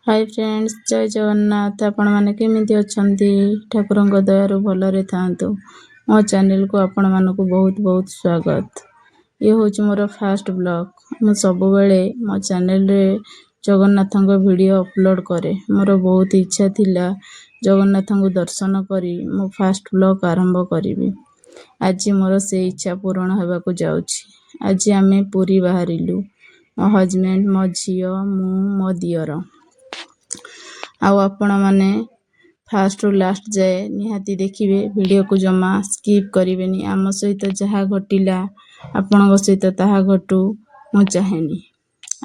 High friends, ଜୟ ଜଗନ୍ନାଥ। ଆପଣମାନେ କେମିତି ଅଛନ୍ତି? ଠାକୁରଙ୍କ ଦୟାରୁ ଭଲରେ ଥାଆନ୍ତୁ। ମୋ ଚ୍ୟାନେଲକୁ ଆପଣମାନଙ୍କୁ ବହୁତ ବହୁତ ସ୍ୱାଗତ। ଇଏ ହେଉଛି ମୋର ଫାଷ୍ଟ ବ୍ଲଗ୍। ମୁଁ ସବୁବେଳେ ମୋ ଚ୍ୟାନେଲରେ ଜଗନ୍ନାଥଙ୍କ ଭିଡ଼ିଓ ଅପଲୋଡ଼ କରେ। ମୋର ବହୁତ ଇଚ୍ଛା ଥିଲା ଜଗନ୍ନାଥଙ୍କୁ ଦର୍ଶନ କରି ମୋ ଫାଷ୍ଟ ବ୍ଲଗ୍ ଆରମ୍ଭ କରିବି। ଆଜି ମୋର ସେ ଇଚ୍ଛା ପୂରଣ ହେବାକୁ ଯାଉଛି। ଆଜି ଆମେ ପୁରୀ ବାହାରିଲୁ, ମୋ ହଜବେଣ୍ଡ, ମୋ ଝିଅ, ମୁଁ, ମୋ ଦିଅର। ଆଉ ଆପଣମାନେ ଫାଷ୍ଟରୁ ଲାଷ୍ଟ ଯାଏ ନିହାତି ଦେଖିବେ, ଭିଡ଼ିଓକୁ ଜମା ସ୍କିପ୍ କରିବେନି। ଆମ ସହିତ ଯାହା ଘଟିଲା, ଆପଣଙ୍କ ସହିତ ତାହା ଘଟୁ ମୁଁ ଚାହେଁନି।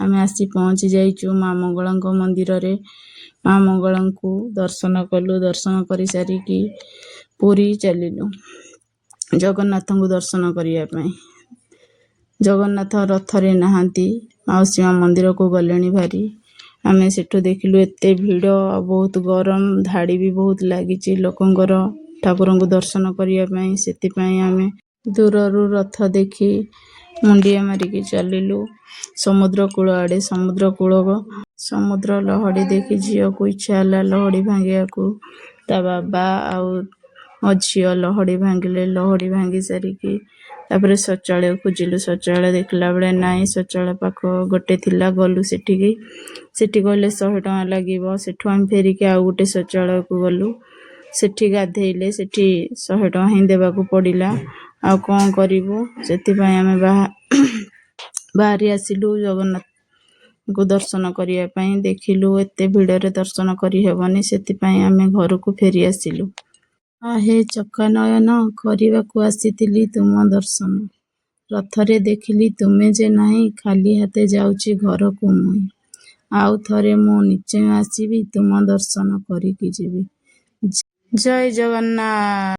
ଆମେ ଆସି ପହଞ୍ଚି ଯାଇଛୁ ମା ମଙ୍ଗଳାଙ୍କ ମନ୍ଦିରରେ। ମା ମଙ୍ଗଳାଙ୍କୁ ଦର୍ଶନ କଲୁ। ଦର୍ଶନ କରିସାରିକି ପୁରୀ ଚାଲିଲୁ ଜଗନ୍ନାଥଙ୍କୁ ଦର୍ଶନ କରିବା ପାଇଁ। ଜଗନ୍ନାଥ ରଥରେ ନାହାନ୍ତି, ମାଉସୀ ମା ମନ୍ଦିରକୁ ଗଲେଣି ଭାରି। ଆମେ ସେଠୁ ଦେଖିଲୁ ଏତେ ଭିଡ଼ ଆଉ ବହୁତ ଗରମ, ଧାଡ଼ି ବି ବହୁତ ଲାଗିଛି ଲୋକଙ୍କର ଠାକୁରଙ୍କୁ ଦର୍ଶନ କରିବା ପାଇଁ। ସେଥିପାଇଁ ଆମେ ଦୂରରୁ ରଥ ଦେଖି ମୁଣ୍ଡିଆ ମାରିକି ଚାଲିଲୁ ସମୁଦ୍ର କୂଳ ଆଡ଼େ। ସମୁଦ୍ର କୂଳ, ସମୁଦ୍ର ଲହଡ଼ି ଦେଖି ଝିଅକୁ ଇଚ୍ଛା ହେଲା ଲହଡ଼ି ଭାଙ୍ଗିବାକୁ। ତା ବାବା ଆଉ ମୋ ଝିଅ ଲହଡ଼ି ଭାଙ୍ଗିଲେ। ଲହଡ଼ି ଭାଙ୍ଗି ସାରିକି ତାପରେ ଶୌଚାଳୟ ଖୋଜିଲୁ। ଶୌଚାଳୟ ଦେଖିଲା ବେଳେ ନାହିଁ। ଶୌଚାଳୟ ପାଖ ଗୋଟେ ଥିଲା, ଗଲୁ ସେଠିକି। ସେଠି କହିଲେ 100 ଟଙ୍କା ଲାଗିବ। ସେଠୁ ଆମେ ଫେରିକି ଆଉ ଗୋଟେ ଶୌଚାଳୟକୁ ଗଲୁ। ସେଠି ଗାଧେଇଲେ, ସେଠି 100 ଟଙ୍କା ହିଁ ଦେବାକୁ ପଡ଼ିଲା। ଆଉ କ'ଣ କରିବୁ? ସେଥିପାଇଁ ଆମେ ବାହାରି ଆସିଲୁ ଜଗନ୍ନାଥଙ୍କୁ ଦର୍ଶନ କରିବା ପାଇଁ। ଦେଖିଲୁ ଏତେ ଭିଡ଼ରେ ଦର୍ଶନ କରିହେବନି, ସେଥିପାଇଁ ଆମେ ଘରକୁ ଫେରି ଆସିଲୁ। ଆହେ ଚକାନୟନ, କରିବାକୁ ଆସିଥିଲି ତୁମ ଦର୍ଶନ। ରଥରେ ଦେଖିଲି ତୁମେ ଯେ ନାହିଁ, ଖାଲି ହାତେ ଯାଉଛି ଘରକୁ ମୁହିଁ। ଆଉ ଥରେ ମୁଁ ନିଶ୍ଚୟ ଆସିବି, ତୁମ ଦର୍ଶନ କରିକି ଯିବି। ଜୟ ଜଗନ୍ନାଥ।